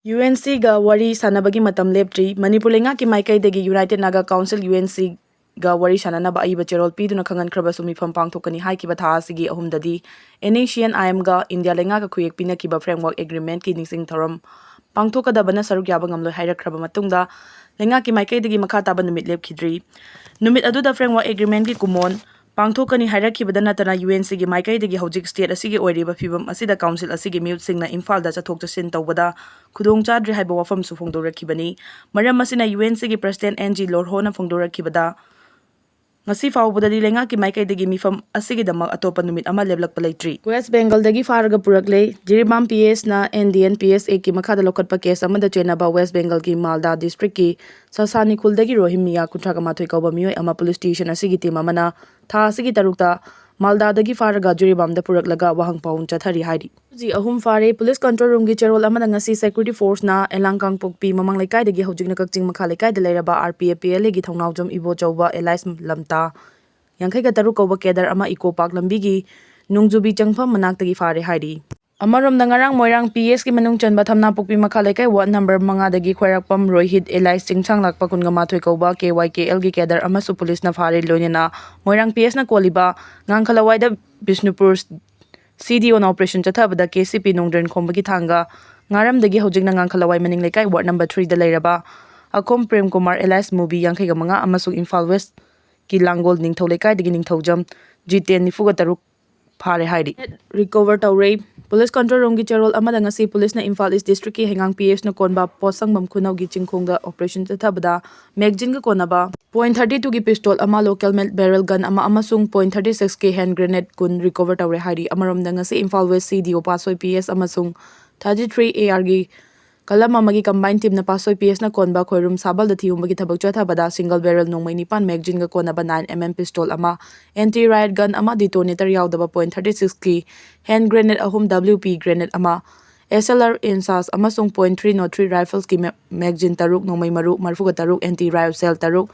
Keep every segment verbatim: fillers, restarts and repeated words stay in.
UNCꯒ ꯋꯥꯔꯤ ꯁꯥꯟꯅꯕꯒꯤ ꯃꯇꯝ ꯂꯦꯞꯇ꯭ꯔꯤ꯫ ꯃꯅꯤꯄꯨꯔ ꯂꯩꯉꯥꯛꯀꯤ ꯃꯥꯏꯀꯩꯗꯒꯤ United Naga Council, UNCꯒ ꯋꯥꯔꯤ ꯁꯥꯟꯅꯅꯕ ꯑꯏꯕ ꯆꯦꯔꯣꯜ ꯄꯤꯗꯨꯅ ꯈꯪꯍꯟꯈ꯭ꯔꯕꯁꯨ ꯃꯤꯐꯝ ꯄꯥꯡꯊꯣꯛꯀꯅꯤ ꯍꯥꯏꯈꯤꯕ ꯊꯥ ꯑꯁꯤꯒꯤ ꯑꯍꯨꯝꯗꯗꯤ NACN-IMꯒ ꯏꯟꯗꯤꯌꯥ ꯂꯩꯉꯥꯛꯀ ꯈꯨꯌꯦꯛ ꯄꯤꯅꯈꯤꯕ Framework Agreementꯀꯤ ꯅꯤꯡꯁꯤꯡ ꯊꯧꯔꯝ ꯄꯥꯡꯊꯣꯛꯀꯗꯕꯅ ꯁꯔꯨꯛ ꯌꯥꯕ ꯉꯝꯂꯣꯏ ꯍꯥꯏꯔꯛꯈ꯭ꯔꯕ ꯃꯇꯨꯡꯗ ꯂꯩꯉꯥꯛꯀꯤ ꯃꯥꯏꯀꯩꯗꯒꯤ ꯃꯈꯥ ꯇꯥꯕ ꯅꯨꯃꯤꯠ ꯂꯦꯞꯈꯤꯗ꯭ꯔꯤ꯫ ꯅꯨꯃꯤꯠ ꯑꯗꯨꯗ Framework Agreementꯀꯤ ꯀꯨꯃꯣꯟ ꯄꯥꯡꯊꯣꯛꯀꯅꯤ ꯍꯥꯏꯔꯛꯈꯤꯕꯗ ꯅꯠꯇꯅ UNCꯒꯤ ꯃꯥꯏꯀꯩꯗꯒꯤ ꯍꯧꯖꯤꯛ state ꯑꯁꯤꯒꯤ ꯑꯣꯏꯔꯤꯕ ꯐꯤꯕꯝ ꯑꯁꯤꯗ council ꯑꯁꯤꯒꯤ ꯃꯤꯍꯨꯠꯁꯤꯡꯅ ꯏꯝꯐꯥꯜꯗ ꯆꯠꯊꯣꯛ ꯆꯠꯁꯤꯟ ꯇꯧꯕꯗ ꯈꯨꯗꯣꯡ ꯆꯥꯗ꯭ꯔꯤ ꯍꯥꯏꯕ ꯋꯥꯐꯝꯁꯨ ꯐꯣꯡꯗꯣꯔꯛꯈꯤꯕꯅꯤ꯫ ꯃꯔꯝ ꯑꯁꯤꯅ UNCꯒꯤ President N G Lorhoꯅ ꯐꯣꯡꯗꯣꯔꯛꯈꯤꯕꯗ ꯉꯁꯤ ꯐꯥꯎꯕꯗꯗꯤ ꯂꯩꯉꯥꯛꯀꯤ ꯃꯥꯏꯀꯩꯗꯒꯤ ꯃꯤꯐꯝ ꯑꯁꯤꯒꯤꯗꯃꯛ ꯑꯇꯣꯞꯄ ꯅꯨꯃꯤꯠ ꯑꯃ ꯂꯦꯞꯂꯛꯄ ꯂꯩꯇ꯭ꯔꯤ꯫ West Bengalꯗꯒꯤ ꯐꯥꯔꯒ ꯄꯨꯔꯛꯂꯦ꯫ ꯖꯤꯔꯤꯕꯥꯝ PSꯅ NDN PSAꯀꯤ ꯃꯈꯥꯗ ꯂꯧꯈꯠꯄ case ꯑꯃꯗ ꯆꯦꯟꯅꯕ West Bengalꯒꯤ ꯃꯥꯜꯗꯥ districtꯀꯤ ꯁꯁꯥꯅꯤ ꯈꯨꯜꯗꯒꯤ ꯔꯣꯍꯤꯝ ꯃꯤꯌꯥ ꯀꯨꯟꯊ꯭ꯔꯥꯒ ꯃꯥꯊꯣꯏ ꯀꯧꯕ ꯃꯤꯑꯣꯏ ꯑꯃ police station ꯑꯁꯤꯒꯤ team ꯑꯃꯅ ꯊꯥ ꯑꯁꯤꯒꯤ ꯇꯔꯨꯛꯇ ꯃꯥꯜꯗꯥꯗꯒꯤ ꯐꯥꯔꯒ ꯖꯤꯔꯤꯕꯥꯝꯗ ꯄꯨꯔꯛꯂꯒ ꯋꯥꯍꯪ ꯄꯥꯎꯍꯨꯟ ꯆꯠꯊꯔꯤ ꯍꯥꯏꯔꯤ꯫ ꯍꯧꯖꯤꯛ ꯑꯍꯨꯝ ꯐꯥꯔꯦ꯫ Police control roomꯒꯤ ꯆꯦꯔꯣꯜ ꯑꯃꯗ ꯉꯁꯤ security forceꯅ ꯑꯦꯂꯥꯡ ꯀꯥꯡꯄꯣꯛꯄꯤ ꯃꯃꯥꯡ ꯂꯩꯀꯥꯏꯗꯒꯤ ꯍꯧꯖꯤꯛꯅ ꯀꯛꯆꯤꯡ ꯃꯈꯥ ꯂꯩꯀꯥꯏꯗ ꯂꯩꯔꯕ RPFPLAꯒꯤ ꯊꯧꯅꯥꯎꯖꯝ ꯏꯕꯣꯆꯧꯕ alias ꯂꯝꯇꯥ ꯌꯥꯡꯈꯩꯒ ꯇꯔꯨꯛ ꯀꯧꯕ cadre ꯑꯃ ꯏꯀꯣ ꯄꯥꯔꯛ ꯂꯝꯕꯤꯒꯤ ꯅꯣꯡꯖꯨꯕꯤ ꯆꯪꯐꯝ ꯃꯅꯥꯛꯇꯒꯤ ꯐꯥꯔꯦ ꯍꯥꯏꯔꯤ꯫ ꯑꯃꯔꯣꯝꯗ ꯉꯔꯥꯡ ꯃꯣꯏꯔꯥꯡ PSꯀꯤ ꯃꯅꯨꯡ ꯆꯟꯕ ꯊꯝꯅꯥꯄꯣꯛꯄꯤ ꯃꯈꯥ ꯂꯩꯀꯥꯏ ward number ꯃꯉꯥꯗꯒꯤ ꯈ꯭ꯋꯥꯏꯔꯥꯛꯄꯝ ꯔꯣꯍꯤꯠ alias ꯆꯤꯡꯁꯥꯡꯂꯥꯛꯄ ꯀꯨꯟꯒ ꯃꯥꯊꯣꯏ ꯀꯧꯕ KYKLꯒꯤ cadre ꯑꯃꯁꯨ policeꯅ ꯐꯥꯔꯦ꯫ ꯂꯣꯏꯅꯅ ꯃꯣꯏꯔꯥꯡ PSꯅ ꯀꯣꯜꯂꯤꯕ ꯉꯥꯡꯈꯂꯋꯥꯏꯗ ꯕꯤꯁꯅꯨꯄꯨꯔ CDOꯅ operation ꯆꯠꯊꯕꯗ KCP ꯅꯣꯡꯗ꯭ꯔꯦꯟ ꯈꯣꯝꯕꯒꯤ ꯊꯥꯡꯒ ꯉꯥꯔꯝꯗꯒꯤ ꯍꯧꯖꯤꯛꯅ ꯉꯥꯡꯈꯂꯋꯥꯏ ꯃꯅꯤꯡ ꯂꯩꯀꯥꯏ ward number threeꯗ ꯂꯩꯔꯕ ꯑꯈꯣꯝ ꯄ꯭ꯔꯦꯝ ꯀꯨꯃꯥꯔ alias ꯃꯨꯕꯤ ꯌꯥꯡꯈꯩꯒ ꯃꯉꯥ ꯑꯃꯁꯨꯡ ꯏꯝꯐꯥꯜ Westꯀꯤ ꯂꯥꯡꯒꯣꯜ ꯅꯤꯡꯊꯧ ꯂꯩꯀꯥꯏꯗꯒꯤ ꯅꯤꯡꯊꯧꯖꯝ ꯖꯤꯇꯦꯟ ꯅꯤꯐꯨꯒ ꯇꯔꯨꯛ ꯐꯥꯔꯦ ꯍꯥꯏꯔꯤ꯫ Recover ꯇꯧꯔꯦ꯫ Police control roomꯒꯤ ꯆꯦꯔꯣꯜ ꯑꯃꯗ ꯉꯁꯤ policeꯅ ꯏꯝꯐꯥꯜ East districtꯀꯤ ꯍꯩꯉꯥꯡ PSꯅ ꯀꯣꯟꯕ ꯄꯣꯠꯁꯪꯕꯝ ꯈꯨꯅꯧꯒꯤ ꯆꯤꯡꯈꯣꯡꯗ operation ꯆꯠꯊꯕꯗ magazineꯒ ꯀꯣꯟꯅꯕ point thirty twoꯒꯤ pistol ꯑꯃ, local made barrel gun ꯑꯃ ꯑꯃꯁꯨꯡ point thirty sixꯀꯤ hand grenade ꯀꯨꯟ recover ꯇꯧꯔꯦ ꯍꯥꯏꯔꯤ꯫ ꯑꯃꯔꯣꯝꯗ ꯉꯁꯤ ꯏꯝꯐꯥꯜ West CDO ꯄꯥꯠꯁꯣꯏ PS ꯑꯃꯁꯨꯡ thirty three ARꯒꯤ ꯀꯂꯝ ꯑꯃꯒꯤ combined teamꯅ ꯄꯥꯠꯁꯣꯏ PSꯅ ꯀꯣꯟꯕ ꯈꯣꯏꯔꯨꯝ ꯁꯥꯕꯜꯗ ꯊꯤꯍꯨꯝꯕꯒꯤ ꯊꯕꯛ ꯆꯠꯊꯕꯗ single barrel ꯅꯣꯡꯃꯩ ꯅꯤꯄꯥꯟ magazineꯒ ꯀꯣꯟꯅꯕ nine MM pistol ꯑꯃ, anti riot gun ꯑꯃ, detonator ꯌꯥꯎꯗꯕ point thirty sixꯀꯤ hand grenade ꯑꯍꯨꯝ, WP grenade ꯑꯃ, SLR INSAS ꯑꯃꯁꯨꯡ point three zero three riflesꯀꯤ ma-, magazine ꯇꯔꯨꯛ, ꯅꯣꯡꯃꯩ ꯃꯔꯨ ꯃꯔꯤꯐꯨꯒ ꯇꯔꯨꯛ, anti riot shell ꯇꯔꯨꯛ,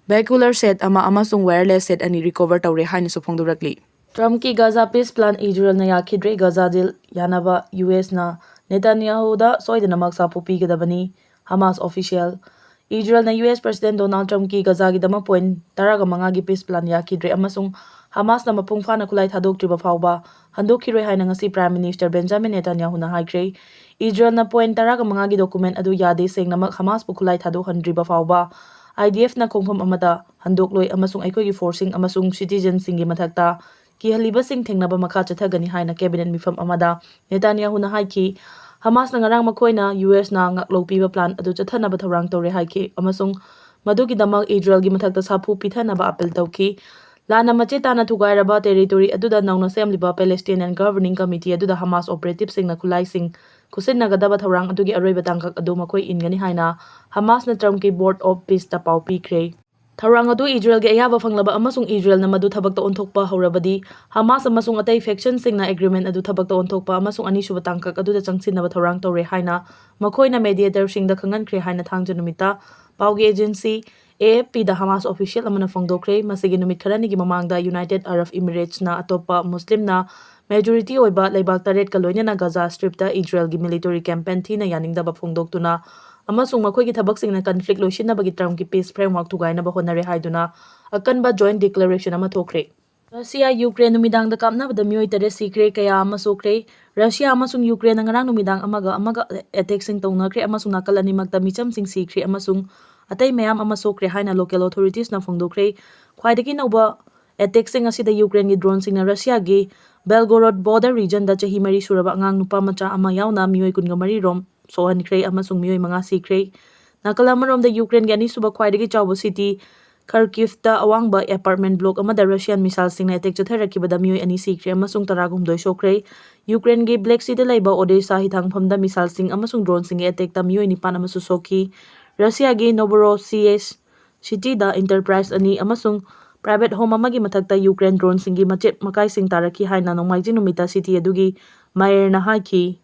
binocular set ꯑꯃ ꯑꯃꯁꯨꯡ wireless set ꯑꯅꯤ recover ꯇꯧꯔꯦ ꯍꯥꯏꯅꯁꯨ ꯐꯣꯡꯗꯣꯔꯛꯂꯤ꯫ Trumpꯀꯤ Gaza peace plan ꯏꯖꯔꯦꯜꯅ ꯌꯥꯈꯤꯗ꯭ꯔꯦ꯫ Gaza deal ꯌꯥꯅꯕ USꯅ ꯅꯦꯇꯥꯟꯌꯥꯍꯨꯗ ꯁꯣꯏꯗꯅꯃꯛ ꯁꯥꯐꯨ ꯄꯤꯒꯗꯕꯅꯤ꯫ Hamas official꯫ ꯏꯖꯔꯦꯜꯅ ꯌꯨ ꯑꯦꯁ President Donald Trumpꯀꯤ ꯒꯖꯥꯒꯤꯗꯃꯛ point ꯇꯔꯥꯒ ꯃꯉꯥꯒꯤ peace plan ꯌꯥꯈꯤꯗ꯭ꯔꯦ ꯑꯃꯁꯨꯡ ꯍꯃꯥꯁꯅ ꯃꯄꯨꯡ ꯐꯥꯅ ꯈꯨꯠꯂꯥꯏ ꯊꯥꯗꯣꯛꯇ꯭ꯔꯤꯕ ꯐꯥꯎꯕ ꯍꯟꯗꯣꯛꯈꯤꯔꯣꯏ ꯍꯥꯏꯅ ꯉꯁꯤ Prime Minister Benjamin Netanyahuꯅ ꯍꯥꯏꯈ꯭ꯔꯦ꯫ ꯏꯖꯔꯦꯜꯅ point ꯇꯔꯥꯒ ꯃꯉꯥꯒꯤ document ꯑꯗꯨ ꯌꯥꯗꯦ, ꯁꯦꯡꯅꯃꯛ ꯍꯃꯥꯁꯄꯨ ꯈꯨꯠꯂꯥꯏ ꯊꯥꯗꯣꯛꯍꯟꯗ꯭ꯔꯤꯕ ꯐꯥꯎꯕ IDFꯅ ꯈꯣꯡꯐꯝ ꯑꯃꯗ ꯍꯟꯗꯣꯛꯂꯣꯏ ꯑꯃꯁꯨꯡ ꯑꯩꯈꯣꯏꯒꯤ forceꯁꯤꯡ ꯑꯃꯁꯨꯡ citizenꯁꯤꯡꯒꯤ ꯃꯊꯛꯇ ꯀꯤꯍꯜꯂꯤꯕꯁꯤꯡ ꯊꯦꯡꯅꯕ ꯃꯈꯥ ꯆꯠꯊꯒꯅꯤ ꯍꯥꯏꯅ cabinet ꯃꯤꯐꯝ ꯑꯃꯗ ꯅꯦꯇꯥꯟꯌꯥꯍꯨꯅ ꯍꯥꯏꯈꯤ꯫ ꯍꯃꯥꯁꯅ ꯉꯔꯥꯡ ꯃꯈꯣꯏꯅ ꯌꯨ ꯑꯦꯁꯅ ꯉꯥꯛꯂꯧ ꯄꯤꯕ plan ꯑꯗꯨ ꯆꯠꯊꯅꯕ ꯊꯧꯔꯥꯡ ꯇꯧꯔꯦ ꯍꯥꯏꯈꯤ ꯑꯃꯁꯨꯡ ꯃꯗꯨꯒꯤꯗꯃꯛ ꯏꯖꯔꯦꯜꯒꯤ ꯃꯊꯛꯇ ꯁꯥꯐꯨ ꯄꯤꯊꯅꯕ appeal ꯇꯧꯈꯤ꯫ ꯂꯥꯟꯅ ꯃꯆꯦꯠ ꯇꯥꯅ ꯊꯨꯒꯥꯏꯔꯕ territory ꯑꯗꯨꯗ ꯅꯧꯅ ꯁꯦꯝꯂꯤꯕ Palestinian Governing Committee ꯑꯗꯨꯗ ꯍꯃꯥꯁ operativeꯁꯤꯡꯅ ꯈꯨꯠꯂꯥꯏꯁꯤꯡ ꯈꯨꯠꯁꯤꯟꯅꯒꯗꯕ ꯊꯧꯔꯥꯡ ꯑꯗꯨꯒꯤ ꯑꯔꯣꯏꯕ ꯇꯥꯡꯀꯛ ꯑꯗꯨ ꯃꯈꯣꯏ ꯏꯟꯒꯅꯤ ꯍꯥꯏꯅ ꯍꯃꯥꯁꯅ Trumpꯀꯤ Board of Peaceꯇ ꯄꯥꯎ ꯄꯤꯈ꯭ꯔꯦ꯫ ꯊꯧꯔꯥꯡ ꯑꯗꯨ ꯏꯖꯔꯦꯜꯒꯤ ꯑꯌꯥꯕ ꯐꯪꯂꯕ ꯑꯃꯁꯨꯡ ꯏꯖꯔꯦꯜꯅ ꯃꯗꯨ ꯊꯕꯛꯇ ꯑꯣꯟꯊꯣꯛꯄ ꯍꯧꯔꯕꯗꯤ, ꯍꯃꯥꯁ ꯑꯃꯁꯨꯡ ꯑꯇꯩ factionꯁꯤꯡꯅ agreement ꯑꯗꯨ ꯊꯕꯛꯇ ꯑꯣꯟꯊꯣꯛꯄ ꯑꯃꯁꯨꯡ ꯑꯅꯤꯁꯨꯕ ꯇꯥꯡꯀꯛ ꯑꯗꯨꯗ ꯆꯪꯁꯤꯟꯅꯕ ꯊꯧꯔꯥꯡ ꯇꯧꯔꯦ ꯍꯥꯏꯅ ꯃꯈꯣꯏꯅ mediatorꯁꯤꯡꯗ ꯈꯪꯍꯟꯈ꯭ꯔꯦ ꯍꯥꯏꯅ ꯊꯥꯡꯖ ꯅꯨꯃꯤꯠꯇ ꯄꯥꯎꯒꯤ agency AFPꯗ ꯍꯃꯥꯁ official ꯑꯃꯅ ꯐꯣꯡꯗꯣꯛꯈ꯭ꯔꯦ꯫ ꯃꯁꯤꯒꯤ ꯅꯨꯃꯤꯠ ꯈꯔꯅꯤꯒꯤ ꯃꯃꯥꯡꯗ United Arab Emiratesꯅ ꯑꯇꯣꯞꯄ ꯃꯨꯁꯂꯤꯝꯅ majority ꯑꯣꯏꯕ ꯂꯩꯕꯥꯛ ꯇꯔꯦꯠꯀ ꯂꯣꯏꯅꯅ ꯒꯖꯥ Stripꯇ ꯏꯖꯔꯦꯜꯒꯤ military campaign ꯊꯤꯅ ꯌꯥꯅꯤꯡꯗꯕ ꯐꯣꯡꯗꯣꯛꯇꯨꯅ ꯑꯃꯁꯨꯡ ꯃꯈꯣꯏꯒꯤ ꯊꯕꯛꯁꯤꯡꯅ conflict ꯂꯣꯏꯁꯤꯟꯅꯕꯒꯤ Trumpꯀꯤ peace framework ꯊꯨꯒꯥꯏꯅꯕ ꯍꯣꯠꯅꯔꯦ ꯍꯥꯏꯗꯨꯅ ꯑꯀꯟꯕ joint declaration ꯑꯃ ꯊꯣꯛꯈ꯭ꯔꯦ꯫ ꯔꯁꯤꯌꯥ ꯌꯨꯀ꯭ꯔꯦꯟ ꯅꯨꯃꯤꯗꯥꯡꯗ ꯀꯥꯞꯅꯕꯗ ꯃꯤꯑꯣꯏ ꯇꯔꯦꯠ ꯁꯤꯈ꯭ꯔꯦ, ꯀꯌꯥ ꯑꯃ ꯁꯣꯛꯈ꯭ꯔꯦ꯫ ꯔꯁꯤꯌꯥ ꯑꯃꯁꯨꯡ ꯌꯨꯀ꯭ꯔꯦꯟꯅ ꯉꯔꯥꯡ ꯅꯨꯃꯤꯗꯥꯡ ꯑꯃꯒ ꯑꯃꯒ attackꯁꯤꯡ ꯇꯧꯅꯈ꯭ꯔꯦ ꯑꯃꯁꯨꯡ ꯅꯥꯀꯜ ꯑꯅꯤꯃꯛꯇ ꯃꯤꯆꯝꯁꯤꯡ ꯁꯤꯈ꯭ꯔꯦ ꯑꯃꯁꯨꯡ ꯑꯇꯩ ꯃꯌꯥꯝ ꯑꯃ ꯁꯣꯛꯈ꯭ꯔꯦ ꯍꯥꯏꯅ local authoritiesꯅ ꯐꯣꯡꯗꯣꯛꯈ꯭ꯔꯦ꯫ ꯈ꯭ꯋꯥꯏꯗꯒꯤ ꯅꯧꯕ attackꯁꯤꯡ ꯑꯁꯤꯗ ꯌꯨꯀ꯭ꯔꯦꯟꯒꯤ droneꯁꯤꯡꯅ ꯔꯁꯤꯌꯥꯒꯤ Belgorod border regionꯗ ꯆꯍꯤ ꯃꯔꯤ ꯁꯨꯔꯕ ꯑꯉꯥꯡ ꯅꯨꯄꯥ ꯃꯆꯥ ꯑꯃ ꯌꯥꯎꯅ ꯃꯤꯑꯣꯏ ꯀꯨꯟꯒ ꯃꯔꯤ ꯔꯣꯝ ꯁꯣꯛꯍꯟꯈ꯭ꯔꯦ ꯑꯃꯁꯨꯡ ꯃꯤꯑꯣꯏ ꯃꯉꯥ ꯁꯤꯈ꯭ꯔꯦ꯫ ꯅꯥꯀꯜ ꯑꯃꯔꯣꯝꯗ ꯌꯨꯀ꯭ꯔꯦꯟꯒꯤ ꯑꯅꯤꯁꯨꯕ ꯈ꯭ꯋꯥꯏꯗꯒꯤ ꯆꯥꯎꯕ city Kharkivꯇ ꯑꯋꯥꯡꯕ apartment block ꯑꯃꯗ Russian missileꯁꯤꯡꯅ attack ꯆꯠꯊꯔꯛꯈꯤꯕꯗ ꯃꯤꯑꯣꯏ ꯑꯅꯤ ꯁꯤꯈ꯭ꯔꯦ ꯑꯃꯁꯨꯡ ꯇꯔꯥꯍꯨꯝꯗꯣꯏ ꯁꯣꯛꯈ꯭ꯔꯦ꯫ ꯌꯨꯀ꯭ꯔꯦꯟꯒꯤ Black Seaꯗ ꯂꯩꯕ Odesa ꯍꯤꯊꯥꯡꯐꯝꯗ missileꯁꯤꯡ ꯑꯃꯁꯨꯡ droneꯁꯤꯡꯒꯤ attackꯇ ꯃꯤꯑꯣꯏ ꯅꯤꯄꯥꯟ ꯑꯃꯁꯨ ꯁꯣꯛꯈꯤ꯫ ꯔꯁꯤꯌꯥꯒꯤ Novorossiysk cityꯗ enterprise ꯑꯅꯤ ꯑꯃꯁꯨꯡ private home ꯑꯃꯒꯤ ꯃꯊꯛꯇ ꯌꯨꯀ꯭ꯔꯦꯟ droneꯁꯤꯡꯒꯤ ꯃꯆꯦꯠ ꯃꯀꯥꯏꯁꯤꯡ ꯇꯥꯔꯛꯈꯤ ꯍꯥꯏꯅ ꯅꯣꯡꯃꯥꯏꯖꯤꯡ ꯅꯨꯃꯤꯠꯇ city ꯑꯗꯨꯒꯤ mayorꯅ ꯍꯥꯏꯈꯤ꯫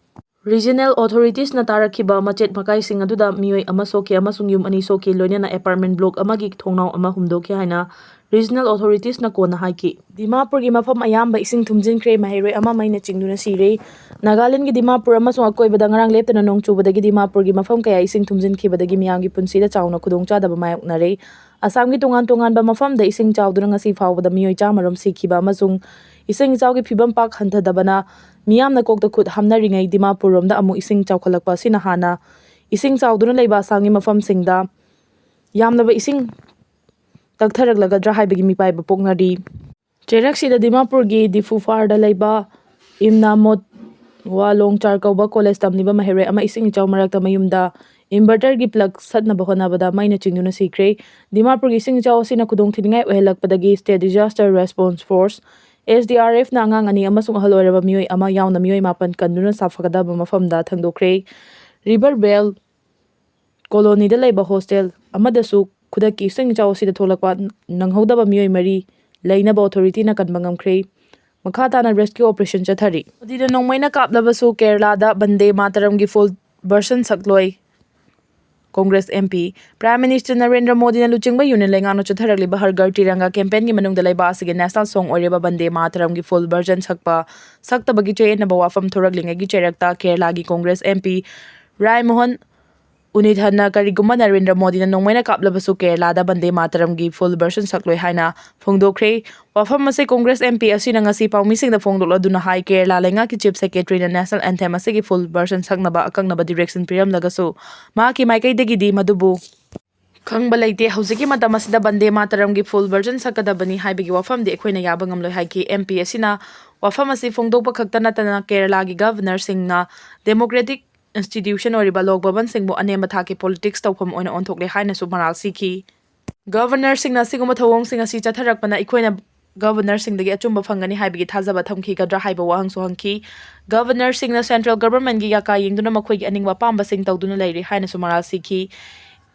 Regional authoritiesꯅ ꯇꯥꯔꯛꯈꯤꯕ ꯃꯆꯦꯠ ꯃꯀꯥꯏꯁꯤꯡ ꯑꯗꯨꯗ ꯃꯤꯑꯣꯏ ꯑꯃ ꯁꯣꯛꯈꯤ ꯑꯃꯁꯨꯡ ꯌꯨꯝ ꯑꯅꯤ ꯁꯣꯛꯈꯤ, ꯂꯣꯏꯅꯅ apartment block ꯑꯃꯒꯤ ꯊꯣꯡꯅꯥꯎ ꯑꯃ ꯍꯨꯝꯗꯣꯛꯈꯤ ꯍꯥꯏꯅ Regional Authoritiesꯅ ꯀꯣꯟꯅ ꯍꯥꯏꯈꯤ꯫ ꯗꯤꯃꯥꯄꯨꯔꯒꯤ ꯃꯐꯝ ꯑꯌꯥꯝꯕ ꯏꯁꯤꯡ ꯊꯨꯝꯖꯤꯟꯈ꯭ꯔꯦ, ꯃꯍꯩꯔꯣꯏ ꯑꯃ ꯃꯩꯅ ꯆꯤꯡꯗꯨꯅ ꯁꯤꯔꯦ꯫ ꯅꯥꯒꯥꯂꯦꯟꯒꯤ ꯗꯤꯃꯥꯄꯨꯔ ꯑꯃꯁꯨꯡ ꯑꯀꯣꯏꯕꯗ ꯉꯔꯥꯡ ꯂꯦꯞꯇꯅ ꯅꯣꯡ ꯆꯨꯕꯗꯒꯤ ꯗꯤꯃꯥꯄꯨꯔꯒꯤ ꯃꯐꯝ ꯀꯌꯥ ꯏꯁꯤꯡ ꯊꯨꯝꯖꯤꯟꯈꯤꯕꯗꯒꯤ ꯃꯤꯌꯥꯝꯒꯤ ꯄꯨꯟꯁꯤꯗ ꯆꯥꯎꯅ ꯈꯨꯗꯣꯡꯆꯥꯗꯕ ꯃꯥꯌꯣꯛꯅꯔꯦ꯫ ꯑꯁꯥꯝꯒꯤ ꯇꯣꯉꯥꯟ ꯇꯣꯉꯥꯟꯕ ꯃꯐꯝꯗ ꯏꯁꯤꯡ ꯆꯥꯎꯗꯨꯅ ꯉꯁꯤ ꯐꯥꯎꯕꯗ ꯃꯤꯑꯣꯏ ꯆꯥꯝꯃ ꯔꯣꯝ ꯁꯤꯈꯤꯕ ꯑꯃꯁꯨꯡ ꯏꯁꯤꯡ ꯏꯆꯥꯎꯒꯤ ꯐꯤꯕꯝ ꯄꯥꯛ ꯍꯟꯊꯗꯕꯅ ꯃꯤꯌꯥꯝꯅ ꯀꯣꯛꯇ ꯈꯨꯠ ꯍꯥꯝꯅꯔꯤꯉꯩ ꯗꯤꯃꯥꯄꯨꯔ ꯔꯣꯝꯗ ꯑꯃꯨꯛ ꯏꯁꯤꯡ ꯆꯥꯎꯈꯠꯂꯛꯄ ꯑꯁꯤꯅ ꯍꯥꯟꯅ ꯏꯁꯤꯡ ꯆꯥꯎꯗꯨꯅ ꯂꯩꯕ ꯑꯁꯥꯝꯒꯤ ꯃꯐꯝꯁꯤꯡꯗ ꯌꯥꯝꯂꯕ ꯏꯁꯤꯡ ꯇꯛꯊꯔꯛꯂꯒꯗ꯭ꯔꯥ ꯍꯥꯏꯕꯒꯤ ꯃꯤꯄꯥꯏꯕ ꯄꯣꯛꯅꯔꯤ꯫ ꯆꯩꯔꯛꯁꯤꯗ ꯗꯤꯃꯥꯄꯨꯔꯒꯤ ꯗꯤꯐꯨꯐꯥꯔꯗ ꯂꯩꯕ ꯏꯝꯅꯥꯃꯣꯠ ꯋꯥꯂꯣꯡꯆꯥꯔ ꯀꯧꯕ ꯀꯣꯂꯦꯖ ꯇꯝꯂꯤꯕ ꯃꯍꯩꯔꯣꯏ ꯑꯃ ꯏꯁꯤꯡ ꯏꯆꯥꯎ ꯃꯔꯛꯇ ꯃꯌꯨꯝꯗ inverterꯒꯤ plug ꯁꯠꯅꯕ ꯍꯣꯠꯅꯕꯗ ꯃꯩꯅ ꯆꯤꯡꯗꯨꯅ ꯁꯤꯈ꯭ꯔꯦ꯫ ꯗꯤꯃꯥꯄꯨꯔꯒꯤ ꯏꯁꯤꯡ ꯏꯆꯥꯎ ꯑꯁꯤꯅ ꯈꯨꯗꯣꯡ ꯊꯤꯅꯤꯡꯉꯥꯏ ꯑꯣꯏꯍꯜꯂꯛꯄꯗꯒꯤ State Disaster Response Force, SDRFꯅ ꯑꯉꯥꯡ ꯑꯅꯤ ꯑꯃꯁꯨꯡ ꯑꯍꯜ ꯑꯣꯏꯔꯕ ꯃꯤꯑꯣꯏ ꯑꯃ ꯌꯥꯎꯅ ꯃꯤꯑꯣꯏ ꯃꯥꯄꯟ ꯀꯟꯗꯨꯅ ꯁꯥꯐꯒꯗꯕ ꯃꯐꯝꯗ ꯊꯥꯡꯗꯣꯛꯈ꯭ꯔꯦ꯫ ꯔꯤꯚꯔ ꯕꯦꯜ ꯀꯣꯂꯣꯅꯤꯗ ꯂꯩꯕ ꯍꯣꯁꯇꯦꯜ ꯑꯃꯗꯁꯨ ꯈꯨꯗꯛꯀꯤ ꯏꯁꯤꯡ ꯏꯆꯥꯎ ꯑꯁꯤꯗ ꯊꯣꯛꯂꯛꯄ ꯅꯪꯍꯧꯗꯕ ꯃꯤꯑꯣꯏ ꯃꯔꯤ ꯂꯩꯅꯕ ꯑꯣꯊꯣꯔꯤꯇꯤꯅ ꯀꯟꯕ ꯉꯝꯈ꯭ꯔꯦ꯫ ꯃꯈꯥ ꯇꯥꯅ rescue operation ꯆꯠꯊꯔꯤ꯫ ꯃꯣꯗꯤꯅ ꯅꯣꯡꯃꯩꯅ ꯀꯥꯞꯂꯕꯁꯨ ꯀꯦꯔꯂꯥꯗ ꯕꯟꯗꯦ ꯃꯥꯇꯔꯝꯒꯤ full version ꯁꯛꯂꯣꯏ Congress MP꯫ Prime Minister Narendra ꯃꯣꯗꯤꯅ ꯂꯨꯆꯤꯡꯕ ꯌꯨꯅꯤꯌꯟ ꯂꯩꯉꯥꯛꯅ ꯆꯠꯊꯔꯛꯂꯤꯕ ꯍꯔ ꯘꯔ ꯇꯤꯔꯪꯒꯥ campaignꯒꯤ ꯃꯅꯨꯡꯗ ꯂꯩꯕꯥꯛ ꯑꯁꯤꯒꯤ national song ꯑꯣꯏꯔꯤꯕ ꯕꯟꯗꯦ ꯃꯥꯇꯔꯝꯒꯤ full version ꯁꯛꯄ ꯁꯛꯇꯕꯒꯤ ꯆꯌꯦꯠꯅꯕ ꯋꯥꯐꯝ ꯊꯣꯔꯛꯂꯤꯉꯩꯒꯤ ꯆꯩꯔꯛꯇ ꯀꯦꯔꯂꯥꯒꯤ ꯀꯣꯡꯒ꯭ꯔꯦꯁ MP ꯔꯥꯏ ꯃꯣꯍꯟ ꯎꯅꯤꯊꯟꯅ ꯀꯔꯤꯒꯨꯝꯕ ꯅꯔꯦꯟꯗ꯭ꯔ ꯃꯣꯗꯤꯅ ꯅꯣꯡꯃꯩꯅ ꯀꯥꯞꯂꯕꯁꯨ ꯀꯦꯔꯂꯥꯗ ꯕꯟꯗꯦ ꯃꯥꯇꯔꯝꯒꯤ full version ꯁꯛꯂꯣꯏ ꯍꯥꯏꯅ ꯐꯣꯡꯗꯣꯛꯈ꯭ꯔꯦ꯫ ꯋꯥꯐꯝ ꯑꯁꯤ ꯀꯣꯡꯒ꯭ꯔꯦꯁ MP ꯑꯁꯤꯅ ꯉꯁꯤ ꯄꯥꯎꯃꯤꯁꯤꯡꯗ ꯐꯣꯡꯗꯣꯛꯂꯗꯨꯅ ꯍꯥꯏ, ꯀꯦꯔꯂꯥ ꯂꯩꯉꯥꯛꯀꯤ Chief Secretaryꯅ national anthem ꯑꯁꯤꯒꯤ full version ꯁꯛꯅꯕ ꯑꯀꯛꯅꯕ direction ꯄꯤꯔꯝꯂꯒꯁꯨ ꯃꯍꯥꯛꯀꯤ ꯃꯥꯏꯀꯩꯗꯒꯤꯗꯤ ꯃꯗꯨꯕꯨ ꯈꯪꯕ ꯂꯩꯇꯦ꯫ ꯍꯧꯖꯤꯛꯀꯤ ꯃꯇꯝ ꯑꯁꯤꯗ ꯕꯟꯗꯦ ꯃꯥꯇꯔꯝꯒꯤ full version ꯁꯛꯀꯗꯕꯅꯤ ꯍꯥꯏꯕꯒꯤ ꯋꯥꯐꯝꯗꯤ ꯑꯩꯈꯣꯏꯅ ꯌꯥꯕ ꯉꯝꯂꯣꯏ ꯍꯥꯏꯈꯤ꯫ MP ꯑꯁꯤꯅ ꯋꯥꯐꯝ ꯑꯁꯤ ꯐꯣꯡꯗꯣꯛꯄ ꯈꯛꯇ ꯅꯠꯇꯅ ꯀꯦꯔꯂꯥꯒꯤ Governorꯁꯤꯡꯅ democratic institution ꯑꯣꯏꯔꯤꯕ ꯂꯣꯛ ꯚꯕꯟꯁꯤꯡꯕꯨ ꯑꯅꯦꯝꯕ ꯊꯥꯛꯀꯤ politics ꯇꯧꯐꯝ ꯑꯣꯏꯅ ꯑꯣꯟꯊꯣꯛꯂꯦ ꯍꯥꯏꯅꯁꯨ ꯃꯔꯥꯜ ꯁꯤꯈꯤ꯫ Governorꯁꯤꯡꯅ ꯑꯁꯤꯒꯨꯝꯕ ꯊꯧꯑꯣꯡꯁꯤꯡ ꯑꯁꯤ ꯆꯠꯊꯔꯛꯄꯅ ꯑꯩꯈꯣꯏꯅ Governorꯁꯤꯡꯗꯒꯤ ꯑꯆꯨꯝꯕ ꯐꯪꯒꯅꯤ ꯍꯥꯏꯕꯒꯤ ꯊꯥꯖꯕ ꯊꯝꯈꯤꯒꯗ꯭ꯔꯥ ꯍꯥꯏꯕ ꯋꯥꯍꯪꯁꯨ ꯍꯪꯈꯤ꯫ Governorꯁꯤꯡꯅ central governmentꯀꯤ ꯌꯥꯀꯥ ꯌꯦꯡꯗꯨꯅ ꯃꯈꯣꯏꯒꯤ ꯑꯅꯤꯡꯕ ꯑꯄꯥꯝꯕꯁꯤꯡ ꯇꯧꯗꯨꯅ ꯂꯩꯔꯤ ꯍꯥꯏꯅꯁꯨ ꯃꯔꯥꯜ ꯁꯤꯈꯤ꯫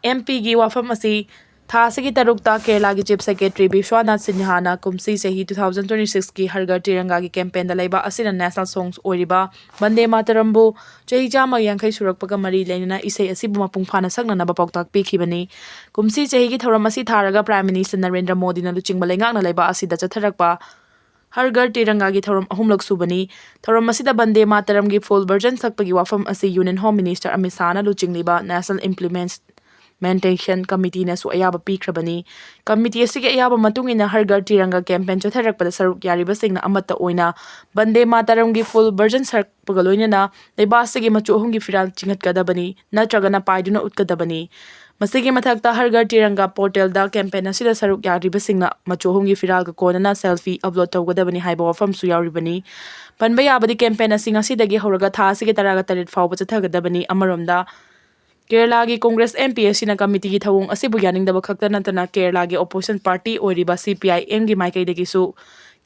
MPꯒꯤ ꯋꯥꯐꯝ ꯑꯁꯤ ꯊꯥ ꯑꯁꯤꯒꯤ ꯇꯔꯨꯛꯇ ꯀꯦꯔꯂꯥꯒꯤ Chief Secretary ꯕꯤꯁ꯭ꯋꯥꯅꯥꯊ ꯁꯤꯟꯍꯥꯅ ꯀꯨꯝꯁꯤ ꯆꯍꯤ two thousand twenty six ꯀꯤ ꯍꯔ ꯘꯔ ꯇꯤꯔꯪꯒꯥꯒꯤ campaignꯗ ꯂꯩꯕꯥꯛ ꯑꯁꯤꯅ national songs ꯑꯣꯏꯔꯤꯕ ꯕꯟꯗꯦ ꯃꯥꯇꯔꯝꯕꯨ ꯆꯍꯤ ꯆꯥꯝꯃ ꯌꯥꯡꯈꯩ ꯁꯨꯔꯛꯄꯒ ꯃꯔꯤ ꯂꯩꯅꯅ ꯏꯁꯩ ꯑꯁꯤꯕꯨ ꯃꯄꯨꯡ ꯐꯥꯅ ꯁꯛꯅꯅꯕ ꯄꯥꯎꯇꯥꯛ ꯄꯤꯈꯤꯕꯅꯤ꯫ ꯀꯨꯝꯁꯤ ꯆꯍꯤꯒꯤ ꯊꯧꯔꯝ ꯑꯁꯤ ꯊꯥꯔꯒ Prime Minister ꯅꯔꯦꯟꯗ꯭ꯔ ꯃꯣꯗꯤꯅ ꯂꯨꯆꯤꯡꯕ ꯂꯩꯉꯥꯛꯅ ꯂꯩꯕꯥꯛ ꯑꯁꯤꯗ ꯆꯠꯊꯔꯛꯄ ꯍꯔ ꯘꯔ ꯇꯤꯔꯪꯒꯥꯒꯤ ꯊꯧꯔꯝ ꯑꯍꯨꯝꯂꯛ ꯁꯨꯕꯅꯤ꯫ ꯊꯧꯔꯝ ꯑꯁꯤꯗ ꯕꯟꯗꯦ ꯃꯥꯇꯔꯝꯒꯤ full version ꯁꯛꯄꯒꯤ ꯋꯥꯐꯝ ꯑꯁꯤ Union Home Minister Amit ꯁꯥꯍꯅ ꯂꯨꯆꯤꯡꯂꯤꯕ National Implementation Committeeꯅꯁꯨ ꯑꯌꯥꯕ ꯄꯤꯈ꯭ꯔꯕꯅꯤ꯫ Committee ꯑꯁꯤꯒꯤ ꯑꯌꯥꯕ ꯃꯇꯨꯡ ꯏꯟꯅ ꯍꯔ ꯘꯔ ꯇꯤꯔꯪꯒꯥ campaign ꯆꯠꯊꯔꯛꯄꯗ ꯁꯔꯨꯛ ꯌꯥꯔꯤꯕꯁꯤꯡꯅ ꯑꯃꯠꯇ ꯑꯣꯏꯅ ꯕꯟꯗꯦ ꯃꯥꯇꯔꯝꯒꯤ full version ꯁꯛꯄꯒ ꯂꯣꯏꯅꯅ ꯂꯩꯕꯥꯛ ꯑꯁꯤꯒꯤ ꯃꯆꯨ ꯑꯍꯨꯝꯒꯤ ꯐꯤꯔꯥꯜ ꯆꯤꯡꯈꯠꯀꯗꯕꯅꯤ ꯅꯠꯇ꯭ꯔꯒꯅ ꯄꯥꯏꯗꯨꯅ ꯎꯠꯀꯗꯕꯅꯤ꯫ ꯃꯁꯤꯒꯤ ꯃꯊꯛꯇ ꯍꯔ ꯘꯔ ꯇꯤꯔꯪꯒꯥ portalꯗ campaign ꯑꯁꯤꯗ ꯁꯔꯨꯛ ꯌꯥꯔꯤꯕꯁꯤꯡꯅ ꯃꯆꯨ ꯑꯍꯨꯝꯒꯤ ꯐꯤꯔꯥꯜꯒ ꯀꯣꯟꯅꯅ selfie upload ꯇꯧꯒꯗꯕꯅꯤ ꯍꯥꯏꯕ ꯋꯥꯐꯝꯁꯨ ꯌꯥꯎꯔꯤꯕꯅꯤ꯫ ꯄꯟꯕ ꯌꯥꯕꯗꯤ campaign ꯑꯁꯤ ꯉꯁꯤꯗꯒꯤ ꯍꯧꯔꯒ ꯊꯥ ꯑꯁꯤꯒꯤ ꯇꯔꯥꯒ ꯇꯔꯦꯠ ꯐꯥꯎꯕ ꯆꯠꯊꯒꯗꯕꯅꯤ꯫ ꯑꯃꯔꯣꯝꯗ, ꯀꯦꯔꯂꯥꯒꯤ Congress MP ꯑꯁꯤꯅ committeeꯒꯤ ꯊꯧꯑꯣꯡ ꯑꯁꯤꯕꯨ ꯌꯥꯅꯤꯡꯗꯕ ꯈꯛꯇ ꯅꯠꯇꯅ ꯀꯦꯔꯂꯥꯒꯤ opposition party ꯑꯣꯏꯔꯤꯕ CPIMꯒꯤ ꯃꯥꯏꯀꯩꯗꯒꯤꯁꯨ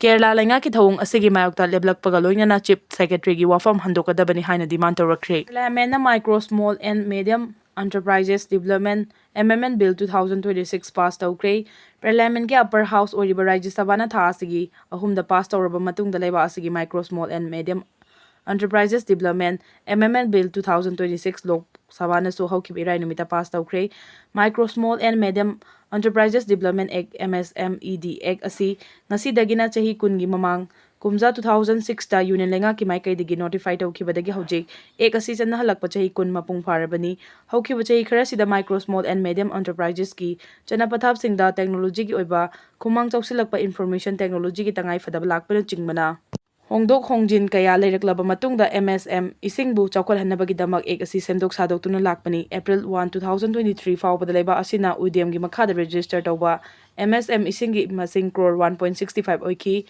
ꯀꯦꯔꯂꯥ ꯂꯩꯉꯥꯛꯀꯤ ꯊꯧꯑꯣꯡ ꯑꯁꯤꯒꯤ ꯃꯥꯌꯣꯛꯇ ꯂꯦꯞꯂꯛꯄꯒ ꯂꯣꯏꯅꯅ Chief Secretaryꯒꯤ ꯋꯥꯐꯝ ꯍꯟꯗꯣꯛꯀꯗꯕꯅꯤ ꯍꯥꯏꯅ demand ꯇꯧꯔꯛꯈ꯭ꯔꯦ꯫ Parliamentꯅ Micro, Small and Medium Enterprises Development Amendment Bill two thousand twenty six pass ꯇꯧꯈ꯭ꯔꯦ꯫ Parliamentꯀꯤ upper house ꯑꯣꯏꯔꯤꯕ Rajya Sabhaꯅ ꯊꯥ ꯑꯁꯤꯒꯤ ꯑꯍꯨꯝꯗ pass ꯇꯧꯔꯕ ꯃꯇꯨꯡꯗ ꯂꯩꯕꯥꯛ ꯑꯁꯤꯒꯤ Micro, Small and Medium Enterprises Development Amendment Bill two thousand twenty six Lok Sabhaꯅꯁꯨ ꯍꯧꯈꯤꯕ ꯏꯔꯥꯏ ꯅꯨꯃꯤꯠꯇ pass ꯇꯧꯈ꯭ꯔꯦ꯫ Micro, Small and Medium Enterprises Development Act, MSMED Act ꯑꯁꯤ ꯉꯁꯤꯗꯒꯤꯅ ꯆꯍꯤ ꯀꯨꯟꯒꯤ ꯃꯃꯥꯡ ꯀꯨꯝꯖꯥ two thousand sixꯇ Union ꯂꯩꯉꯥꯛꯀꯤ ꯃꯥꯏꯀꯩꯗꯒꯤ notify ꯇꯧꯈꯤꯕꯗꯒꯤ ꯍꯧꯖꯤꯛ Act ꯑꯁꯤ ꯆꯠꯅꯍꯜꯂꯛꯄ ꯆꯍꯤ ꯀꯨꯟ ꯃꯄꯨꯡ ꯐꯥꯔꯕꯅꯤ꯫ ꯍꯧꯈꯤꯕ ꯆꯍꯤ ꯈꯔꯁꯤꯗ Micro, Small and Medium Enterpriseꯀꯤ ꯆꯠꯅ ꯄꯊꯥꯞꯁꯤꯡꯗ technologyꯒꯤ ꯑꯣꯏꯕ ꯈꯨꯃꯥꯡ ꯆꯥꯎꯁꯤꯜꯂꯛꯄ, information technologyꯒꯤ ꯇꯉꯥꯏ ꯐꯗꯕ ꯂꯥꯛꯄꯅꯆꯤꯡꯕꯅ ꯍꯣꯡꯗꯣꯛ ꯍꯣꯡꯖꯤꯟ ꯀꯌꯥ ꯂꯩꯔꯛꯂꯕ ꯃꯇꯨꯡꯗ MSMEꯁꯤꯡꯕꯨ ꯆꯥꯎꯈꯠꯍꯟꯅꯕꯒꯤꯗꯃꯛ Act ꯑꯁꯤ ꯁꯦꯝꯗꯣꯛ ꯁꯥꯗꯣꯛꯇꯨꯅ ꯂꯥꯛꯄꯅꯤ꯫ April one, two thousand twenty three ꯐꯥꯎꯕꯗ ꯂꯩꯕꯥꯛ ꯑꯁꯤꯅ ꯎꯗ꯭ꯌꯝꯒꯤ ꯃꯈꯥꯗ register ꯇꯧꯕ MSMEꯁꯤꯡꯒꯤ ꯃꯁꯤꯡ crore one point sixty five ꯑꯣꯏꯈꯤ꯫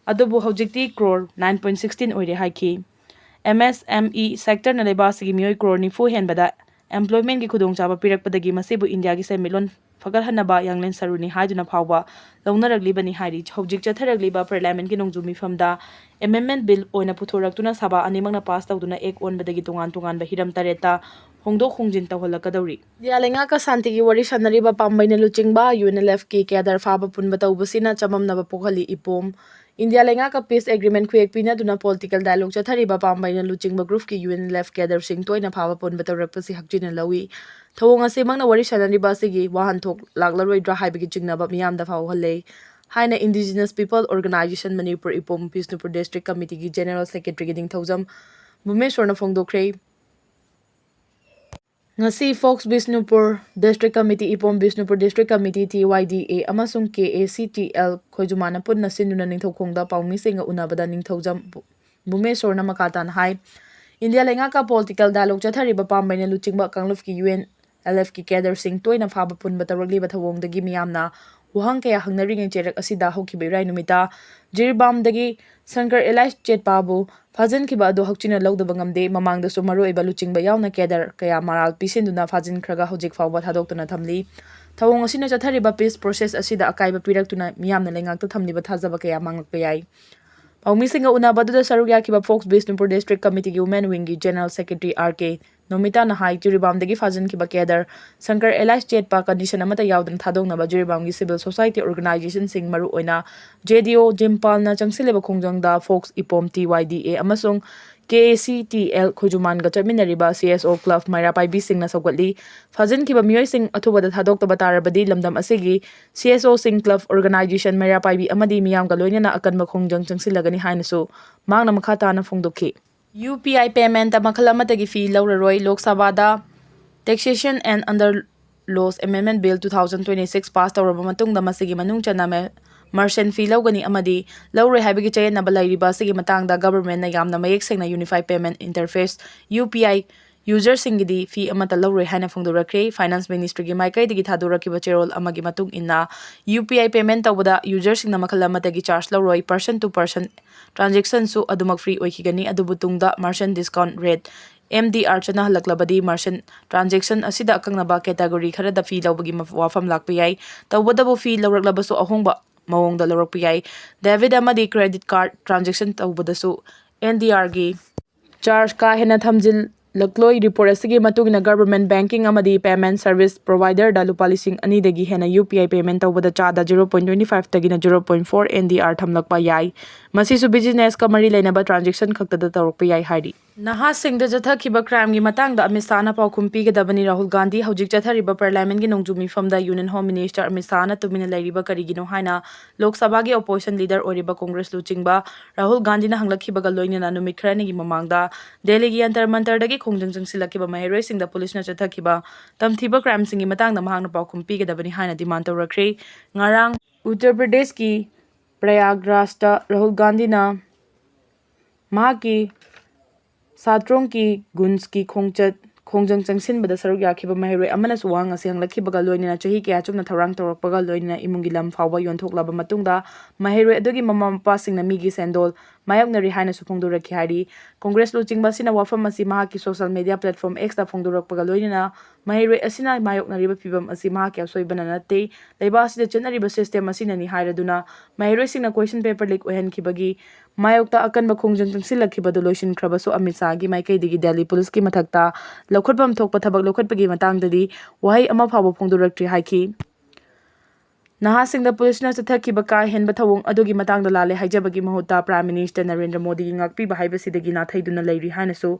ꯑꯗꯨꯕꯨ ꯍꯧꯖꯤꯛꯇꯤ crore nine point sixteen ꯑꯣꯏꯔꯦ ꯍꯥꯏꯈꯤ꯫ MSME sectorꯅ ꯂꯩꯕꯥꯛ ꯑꯁꯤꯒꯤ ꯃꯤꯑꯣꯏ crore ꯅꯤꯐꯨ ꯍꯦꯟꯕꯗ employmentꯀꯤ ꯈꯨꯗꯣꯡꯆꯥꯕ ꯄꯤꯔꯛꯄꯗꯒꯤ ꯃꯁꯤꯕꯨ ꯏꯟꯗꯤꯌꯥꯒꯤ ꯁꯦꯟꯃꯤꯠꯂꯣꯟ ꯐꯒꯠꯍꯟꯅꯕ ꯌꯥꯡꯂꯦꯟ ꯁꯔꯨꯅꯤ ꯍꯥꯏꯗꯨꯅ ꯐꯥꯎꯕ ꯂꯧꯅꯔꯛꯂꯤꯕꯅꯤ ꯍꯥꯏꯔꯤ꯫ ꯍꯧꯖꯤꯛ ꯆꯠꯊꯔꯛꯂꯤꯕ Parliamentꯀꯤ ꯅꯣꯡꯖꯨ ꯃꯤꯐꯝꯗ amendment bill ꯑꯣꯏꯅ ꯄꯨꯊꯣꯔꯛꯇꯨꯅ ꯁꯚꯥ ꯑꯅꯤꯃꯛꯅ pass ꯇꯧꯗꯨꯅ Act ꯑꯣꯟꯕꯗꯒꯤ ꯇꯣꯉꯥꯟ ꯇꯣꯉꯥꯟꯕ ꯍꯤꯔꯝ ꯇꯔꯦꯠꯇ ꯍꯣꯡꯗꯣꯛ ꯍꯣꯡꯖꯤꯟ ꯇꯧꯍꯜꯂꯛꯀꯗꯧꯔꯤ꯫ ꯏꯟꯗꯤꯌꯥ ꯂꯩꯉꯥꯛꯀ ꯁꯥꯟꯇꯤꯒꯤ ꯋꯥꯔꯤ ꯁꯥꯟꯅꯔꯤꯕ ꯄꯥꯝꯕꯩꯅ ꯂꯨꯆꯤꯡꯕ UNLFꯀꯤ cadre ꯐꯥꯕ ꯄꯨꯟꯕ ꯇꯧꯕꯁꯤꯅ ꯆꯃꯝꯅꯕ ꯄꯣꯛꯍꯜꯂꯤ꯫ ꯏꯄꯣꯝ꯫ ꯏꯟꯗꯤꯌꯥ ꯂꯩꯉꯥꯛꯀ peace agreement ꯈꯨꯌꯦꯛ ꯄꯤꯅꯗꯨꯅ political dialogue ꯆꯠꯊꯔꯤꯕ ꯄꯥꯝꯕꯩꯅ ꯂꯨꯆꯤꯡꯕ groupꯀꯤ UNLF cadreꯁꯤꯡ ꯇꯣꯏꯅ ꯐꯥꯕ ꯄꯨꯟꯕ ꯇꯧꯔꯛꯄꯁꯤ ꯍꯛꯆꯤꯟꯅ ꯂꯧꯏ꯫ ꯊꯧꯑꯣꯡ ꯑꯁꯤꯃꯛꯅ ꯋꯥꯔꯤ ꯁꯥꯟꯅꯔꯤꯕ ꯑꯁꯤꯒꯤ ꯋꯥꯍꯟꯊꯣꯛ ꯂꯥꯛꯂꯔꯣꯏꯗ꯭ꯔꯥ ꯍꯥꯏꯕꯒꯤ ꯆꯤꯡꯅꯕ ꯃꯤꯌꯥꯝꯗ ꯐꯥꯎꯍꯜꯂꯦ ꯍꯥꯏꯅ Indigenous People Organisation Manipur ꯏꯄꯣꯝ Bishnupur district committeeꯒꯤ general secretaryꯒꯤ ꯅꯤꯡꯊꯧꯖꯝ ꯚꯨꯃꯦꯁꯣꯔꯅ ꯐꯣꯡꯗꯣꯛꯈ꯭ꯔꯦ꯫ ꯉꯁꯤ Fox Bishnupur district committee, ꯏꯄꯣꯝ Bishnupur district committee, TYDA, ꯑꯃꯁꯨꯡ KACTL ꯈꯣꯏꯖꯨꯃꯥꯟꯅ ꯄꯨꯟꯅ ꯁꯤꯟꯗꯨꯅ ꯅꯤꯡꯊꯧꯈꯣꯡꯗ ꯄꯥꯎꯃꯤꯁꯤꯡꯒ ꯎꯅꯕꯗ ꯅꯤꯡꯊꯧꯖꯝ ꯚꯨ-, ꯚꯨꯃꯦꯁꯣꯔꯅ ꯃꯈꯥ ꯇꯥꯅ ꯍꯥꯏ, ꯏꯟꯗꯤꯌꯥ ꯂꯩꯉꯥꯛꯀ political dialogue ꯆꯠꯊꯔꯤꯕ ꯄꯥꯝꯕꯩꯅ ꯂꯨꯆꯤꯡꯕ ꯀꯥꯡꯂꯨꯞꯀꯤ UNLFꯀꯤ cadreꯁꯤꯡ ꯇꯣꯏꯅ ꯐꯥꯕ ꯄꯨꯟꯕ ꯇꯧꯔꯛꯂꯤꯕ ꯊꯧꯑꯣꯡꯗꯒꯤ ꯃꯤꯌꯥꯝꯅ ꯋꯥꯍꯪ ꯀꯌꯥ ꯍꯪꯅꯔꯤꯉꯩ ꯆꯩꯔꯛ ꯑꯁꯤꯗ ꯍꯧꯈꯤꯕ ꯏꯔꯥꯏ ꯅꯨꯃꯤꯠꯇ ꯖꯤꯔꯤꯕꯥꯝꯗꯒꯤ ꯁꯪꯀꯔ ꯑꯦꯂꯥꯏꯁ ꯆꯦꯠꯄꯥꯕꯨ ꯐꯥꯖꯤꯟꯈꯤꯕ ꯑꯗꯨ ꯍꯛꯆꯤꯟꯅ ꯂꯧꯗꯕ ꯉꯝꯗꯦ꯫ ꯃꯃꯥꯡꯗꯁꯨ ꯃꯔꯨꯑꯣꯏꯕ ꯂꯨꯆꯤꯡꯕ ꯌꯥꯎꯅ cadre ꯀꯌꯥ ꯃꯔꯥꯜ ꯄꯤꯁꯤꯟꯗꯨꯅ ꯐꯥꯖꯤꯟꯈ꯭ꯔꯒ ꯍꯧꯖꯤꯛ ꯐꯥꯎꯕ ꯊꯥꯗꯣꯛꯇꯅ ꯊꯝꯂꯤ꯫ ꯊꯧꯑꯣꯡ ꯑꯁꯤꯅ ꯆꯠꯊꯔꯤꯕ peace process ꯑꯁꯤꯗ ꯑꯀꯥꯏꯕ ꯄꯤꯔꯛꯇꯨꯅ ꯃꯤꯌꯥꯝꯅ ꯂꯩꯉꯥꯛꯇ ꯊꯝꯂꯤꯕ ꯊꯥꯖꯕ ꯀꯌꯥ ꯃꯥꯡꯂꯛꯄ ꯌꯥꯏ꯫ ꯄꯥꯎꯃꯤꯁꯤꯡꯒ ꯎꯅꯕꯗꯨꯗ ꯁꯔꯨꯛ ꯌꯥꯈꯤꯕ Fox Bishnupur district committeeꯒꯤ women wingꯒꯤ general secretary R K ꯅꯣꯃꯤꯇꯥꯅ ꯍꯥꯏ, ꯖꯤꯔꯤꯕꯥꯝꯗꯒꯤ ꯐꯥꯖꯤꯟꯈꯤꯕ cadre ꯁꯪꯀꯔ ꯑꯦꯂꯥꯏꯁ ꯆꯦꯠꯄ condition ꯑꯃꯠꯇ ꯌꯥꯎꯗꯅ ꯊꯥꯗꯣꯛꯅꯕ ꯖꯤꯔꯤꯕꯥꯝꯒꯤ civil society organisationꯁꯤꯡ, ꯃꯔꯨꯑꯣꯏꯅ JDO ꯖꯤꯝꯄꯥꯜꯅ ꯆꯪꯁꯤꯜꯂꯤꯕ ꯈꯣꯡꯖꯪꯗ Fox, ꯏꯄꯣꯝ, TYDA ꯑꯃꯁꯨꯡ KACTL ꯈꯣꯏꯖꯨꯃꯥꯟꯒ ꯆꯠꯃꯤꯟꯅꯔꯤꯕ CSO club ꯃꯩꯔꯥ ꯄꯥꯏꯕꯤꯁꯤꯡꯅ ꯁꯧꯒꯠꯂꯤ꯫ ꯐꯥꯖꯤꯟꯈꯤꯕ ꯃꯤꯑꯣꯏꯁꯤꯡ ꯑꯊꯨꯕꯗ ꯊꯥꯗꯣꯛꯇꯕ ꯇꯥꯔꯕꯗꯤ ꯂꯝꯗꯝ ꯑꯁꯤꯒꯤ CSOꯁꯤꯡ, club organisation, ꯃꯩꯔꯥ ꯄꯥꯏꯕꯤ ꯑꯃꯗꯤ ꯃꯤꯌꯥꯝꯒ ꯂꯣꯏꯅꯅ ꯑꯀꯟꯕ ꯈꯣꯡꯖꯪ ꯆꯪꯁꯤꯜꯂꯒꯅꯤ ꯍꯥꯏꯅꯁꯨ ꯃꯍꯥꯛꯅ ꯃꯈꯥ ꯇꯥꯅ ꯐꯣꯡꯗꯣꯛꯈꯤ꯫ UPI paymentꯇ ꯃꯈꯜ ꯑꯃꯠꯇꯒꯤ fee ꯂꯧꯔꯔꯣꯏ꯫ ꯂꯣꯛ ꯁꯚꯥꯗ Taxation and Under Laws Amendment Bill two thousand twenty-six pass ꯇꯧꯔꯕ ꯃꯇꯨꯡꯗ ꯃꯁꯤꯒꯤ ꯃꯅꯨꯡ ꯆꯟꯅ ꯃꯦ-, merchant fee ꯂꯧꯒꯅꯤ ꯑꯃꯗꯤ ꯂꯧꯔꯣꯏ ꯍꯥꯏꯕꯒꯤ ꯆꯌꯦꯠꯅꯕ ꯂꯩꯔꯤꯕ ꯑꯁꯤꯒꯤ ꯃꯇꯥꯡꯗ governmentꯅ ꯌꯥꯝꯅ ꯃꯌꯦꯛ ꯁꯦꯡꯅ Unified Payment Interface, UPI, userꯁꯤꯡꯒꯤꯗꯤ fee ꯑꯃꯠꯇ ꯂꯧꯔꯣꯏ ꯍꯥꯏꯅ ꯐꯣꯡꯗꯣꯔꯛꯈ꯭ꯔꯦ꯫ Finance Ministryꯒꯤ ꯃꯥꯏꯀꯩꯗꯒꯤ ꯊꯥꯗꯣꯔꯛꯈꯤꯕ ꯆꯦꯔꯣꯜ ꯑꯃꯒꯤ ꯃꯇꯨꯡ ꯏꯟꯅ, UPI payment ꯇꯧꯕꯗ userꯁꯤꯡꯅ ꯃꯈꯜ ꯑꯃꯠꯇꯒꯤ charge ꯂꯧꯔꯣꯏ꯫ Person to person transactionꯁꯨ ꯑꯗꯨꯃꯛ free ꯑꯣꯏꯈꯤꯒꯅꯤ, ꯑꯗꯨꯕꯨ ꯇꯨꯡꯗ merchant discount rate, MDR, ꯆꯠꯅꯍꯜꯂꯛꯂꯕꯗꯤ merchant transaction ꯑꯁꯤꯗ ꯑꯀꯛꯅꯕ category ꯈꯔꯗ fee ꯂꯧꯕꯒꯤ ꯃꯐ-, ꯋꯥꯐꯝ ꯂꯥꯛꯄ ꯌꯥꯏ꯫ ꯇꯧꯕꯇꯕꯨ fee ꯂꯧꯔꯛꯂꯕꯁꯨ ꯑꯍꯣꯡꯕ ꯃꯑꯣꯡꯗ ꯂꯧꯔꯛꯄ ꯌꯥꯏ꯫ Debit ꯑꯃꯗꯤ credit card transaction ꯇꯧꯕꯗꯁꯨ NDRꯒꯤ charge ꯀꯥ ꯍꯦꯟꯅ ꯊꯝꯖꯤꯜ-, ꯂꯛꯂꯣꯏ꯫ ꯔꯤꯄꯣꯔꯠ ꯑꯁꯤꯒꯤ ꯃꯇꯨꯡ ꯏꯟꯅ, ꯒꯚꯔꯟꯃꯦꯟꯠ ꯕꯦꯡꯀꯤꯡ ꯑꯃꯗꯤ ꯄꯦꯃꯦꯟꯠ ꯁꯔꯚꯤꯁ ꯄ꯭ꯔꯣꯚꯥꯏꯗꯔꯗ ꯂꯨꯄꯥ ꯂꯤꯁꯤꯡ ꯑꯅꯤꯗꯒꯤ ꯍꯦꯟꯅ ꯌꯨ ꯄꯤ ꯑꯥꯏ ꯄꯦꯃꯦꯟꯠ ꯇꯧꯕꯗ ꯆꯥꯗ zero point twenty five ꯇꯒꯤꯅ zero point four N D R ꯊꯝꯂꯛꯄ ꯌꯥꯏ꯫ ꯃꯁꯤꯁꯨ ꯕꯤꯖꯤꯅꯦꯁꯀ ꯃꯔꯤ ꯂꯩꯅꯕ ꯇ꯭ꯔꯥꯟꯖꯦꯛꯁꯟ ꯈꯛꯇꯗ ꯇꯧꯔꯛꯄ ꯌꯥꯏ ꯍꯥꯏꯔꯤ꯫ ꯅꯍꯥꯁꯤꯡꯗ ꯆꯠꯊꯈꯤꯕ ꯀ꯭ꯔꯥꯏꯝꯒꯤ ꯃꯇꯥꯡꯗ ꯑꯃꯤꯠ ꯁꯥꯍꯅ ꯄꯥꯎꯈꯨꯝ ꯄꯤꯒꯗꯕꯅꯤ꯫ ꯔꯥꯍꯨꯜ ꯒꯥꯟꯙꯤ ꯍꯧꯖꯤꯛ ꯆꯠꯊꯔꯤꯕ ꯄꯥꯔꯂꯤꯌꯥꯃꯦꯟꯠꯀꯤ ꯅꯣꯡꯖꯨ ꯃꯤꯐꯝꯗ ꯌꯨꯅꯤꯌꯟ ꯍꯣꯝ ꯃꯤꯅꯤꯁꯇꯔ ꯑꯃꯤꯠ ꯁꯥꯍꯅ ꯇꯨꯃꯤꯟꯅ ꯂꯩꯔꯤꯕ ꯀꯔꯤꯒꯤꯅꯣ ꯍꯥꯏꯅ ꯂꯣꯛ ꯁꯚꯥꯒꯤ ꯑꯣꯄꯣꯖꯤꯁꯟ ꯂꯤꯗꯔ ꯑꯣꯏꯔꯤꯕ ꯀꯣꯡꯒ꯭ꯔꯦꯁ ꯂꯨꯆꯤꯡꯕ ꯔꯥꯍꯨꯜ ꯒꯥꯟꯙꯤꯅ ꯍꯪꯂꯛꯈꯤꯕꯒ ꯂꯣꯏꯅꯅ ꯅꯨꯃꯤꯠ ꯈꯔꯅꯤꯒꯤ ꯃꯃꯥꯡꯗ ꯗꯦꯜꯂꯤꯒꯤ ꯑꯟꯇꯔ ꯃꯟꯇꯔꯗꯒꯤ ꯈꯣꯡꯖꯪ ꯆꯪꯁꯤꯜꯂꯛꯈꯤꯕ ꯃꯍꯩꯔꯣꯏꯁꯤꯡꯗ ꯄꯨꯂꯤꯁꯅ ꯆꯠꯊꯈꯤꯕ ꯇꯝꯊꯤꯕ ꯀ꯭ꯔꯥꯏꯝꯁꯤꯡꯒꯤ ꯃꯇꯥꯡꯗ ꯃꯍꯥꯛꯅ ꯄꯥꯎꯈꯨꯝ ꯄꯤꯒꯗꯕꯅꯤ ꯍꯥꯏꯅ ꯗꯤꯃꯥꯟ ꯇꯧꯔꯛꯈ꯭ꯔꯦ꯫ ꯉꯔꯥꯡ ꯎꯠꯇꯔ ꯄ꯭ꯔꯗꯦꯁꯀꯤ ꯄ꯭ꯔꯌꯥꯒ꯭ꯔꯥꯖꯇ ꯔꯥꯍꯨꯜ ꯒꯥꯟꯙꯤꯅ ꯃꯍꯥꯛꯀꯤ ꯁꯥꯇ꯭ꯔꯣꯡꯀꯤ ꯒꯨꯟꯁꯀꯤ ꯈꯣꯡꯆꯠ ꯈꯣꯡꯖꯪ ꯆꯪꯁꯤꯟꯕꯗ ꯁꯔꯨꯛ ꯌꯥꯈꯤꯕ ꯃꯍꯩꯔꯣꯏ ꯑꯃꯅꯁꯨ ꯋꯥꯍꯪ ꯑꯁꯤ ꯍꯪꯂꯛꯈꯤꯕꯒ ꯂꯣꯏꯅꯅ ꯆꯍꯤ ꯀꯌꯥ ꯆꯨꯞꯅ ꯊꯧꯔꯥꯡ ꯇꯧꯔꯛꯄꯒ ꯂꯣꯏꯅꯅ ꯏꯃꯨꯡꯒꯤ ꯂꯝ ꯐꯥꯎꯕ ꯌꯣꯟꯊꯣꯛꯂꯕ ꯃꯇꯨꯡꯗ ꯃꯍꯩꯔꯣꯏ ꯑꯗꯨꯒꯤ ꯃꯃꯥ ꯃꯄꯥꯁꯤꯡꯅ ꯃꯤꯒꯤ ꯁꯦꯟꯗꯣꯜ ꯃꯥꯌꯣꯛꯅꯔꯤ ꯍꯥꯏꯅꯁꯨ ꯐꯣꯡꯗꯣꯔꯛꯈꯤ ꯍꯥꯏꯔꯤ꯫ ꯀꯣꯡꯒ꯭ꯔꯦꯁ ꯂꯨꯆꯤꯡꯕ ꯑꯁꯤꯅ ꯋꯥꯐꯝ ꯑꯁꯤ ꯃꯍꯥꯛꯀꯤ ꯁꯣꯁꯤꯌꯦꯜ ꯃꯤꯗꯤꯌꯥ ꯄ꯭ꯂꯦꯠꯐꯣꯔꯝ X ꯇ ꯐꯣꯡꯗꯣꯔꯛꯄꯒ ꯂꯣꯏꯅꯅ ꯃꯍꯩꯔꯣꯏ ꯑꯁꯤꯅ ꯃꯥꯌꯣꯛꯅꯔꯤꯕ ꯐꯤꯚꯝ ꯑꯁꯤ ꯃꯍꯥꯛꯀꯤ ꯑꯁꯣꯏꯕꯅ ꯅꯠꯇꯦ, ꯂꯩꯕꯥꯛ ꯑꯁꯤꯗ ꯆꯠꯅꯔꯤꯕ ꯁꯤꯁꯇꯦꯝ ꯑꯁꯤꯅꯅꯤ ꯍꯥꯏꯔꯗꯨꯅ ꯃꯍꯩꯔꯣꯏꯁꯤꯡꯅ ꯀꯣꯏꯁꯟ ꯄꯦꯄꯔ ꯂꯤꯛ ꯑꯣꯏꯍꯟꯈꯤꯕꯒꯤ ꯃꯥꯌꯣꯛꯇ ꯑꯀꯟꯕ ꯈꯣꯡꯖꯪ ꯆꯪꯁꯤꯜꯂꯛꯈꯤꯕꯗꯨ ꯂꯣꯏꯁꯤꯟꯈ꯭ꯔꯕꯁꯨ ꯑꯃꯤꯠ ꯁꯥꯍꯒꯤ ꯃꯥꯏꯀꯩꯗꯒꯤ ꯗꯦꯜꯂꯤ ꯄꯨꯂꯤꯁꯀꯤ ꯃꯊꯛꯇ ꯂꯧꯈꯠꯐꯝ ꯊꯣꯛꯄ ꯊꯕꯛ ꯂꯧꯈꯠꯄꯒꯤ ꯃꯇꯥꯡꯗꯗꯤ ꯋꯥꯍꯩ ꯑꯃ ꯐꯥꯎꯕ ꯐꯣꯡꯗꯣꯔꯛꯇ꯭ꯔꯤ ꯍꯥꯏꯈꯤ꯫ ꯅꯍꯥꯁꯤꯡꯗ ꯄꯨꯂꯤꯁꯅ ꯆꯠꯊꯈꯤꯕ ꯀꯥ ꯍꯦꯟꯕ ꯊꯧꯑꯣꯡ ꯑꯗꯨꯒꯤ ꯃꯇꯥꯡꯗ ꯂꯥꯜꯂꯦ ꯍꯥꯏꯖꯕꯒꯤ ꯃꯍꯨꯠꯇ ꯄ꯭ꯔꯥꯏꯝ ꯃꯤꯅꯤꯁꯇꯔ ꯅꯔꯦꯟꯗ꯭ꯔ ꯃꯣꯗꯤꯒꯤ ꯉꯥꯛꯄꯤꯕ ꯍꯥꯏꯕꯁꯤꯗꯒꯤ ꯅꯥꯊꯩꯗꯨꯅ ꯂꯩꯔꯤ ꯍꯥꯏꯅꯁꯨ